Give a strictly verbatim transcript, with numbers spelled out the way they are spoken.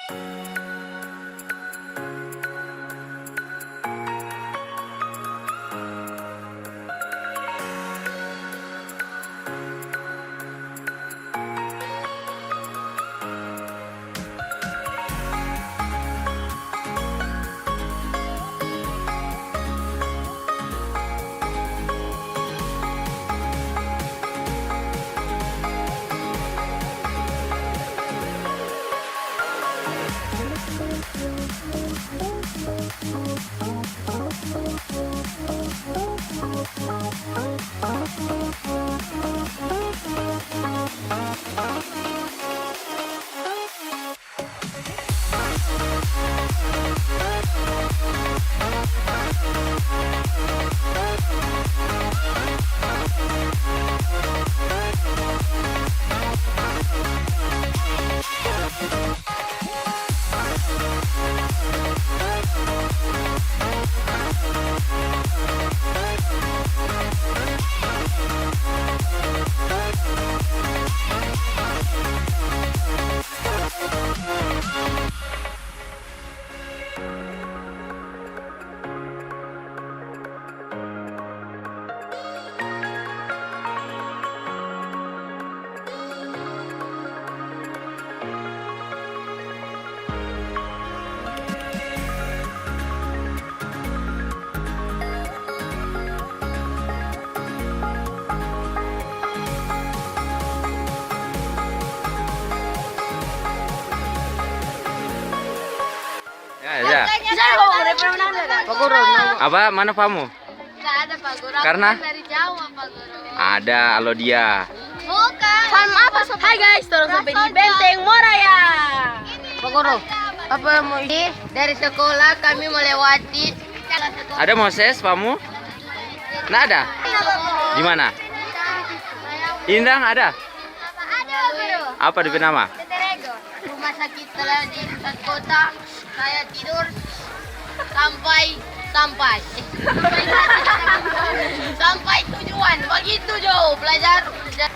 Ya, ya. Apa? Mana Pamu? Nggak ada, Pak Guru. Aku Karena? Kan dari Jawa, Pak Guru. Ada, alo dia. Bukan. Farm apa, Sob? Hai guys, torang sampe di Benteng Moraya. Pak Guru, apa mau ini? Dari sekolah kami melewati. Ada Moses, Pamu? Nggak ada? Di mana? Indang ada? Ada, Pak Guru. Apa dia nama? Teterego. Rumah sakit telah di pusat kota. Saya tidur sampai, sampai, eh, sampai, sampai tujuan. Begitu jo, belajar, belajar.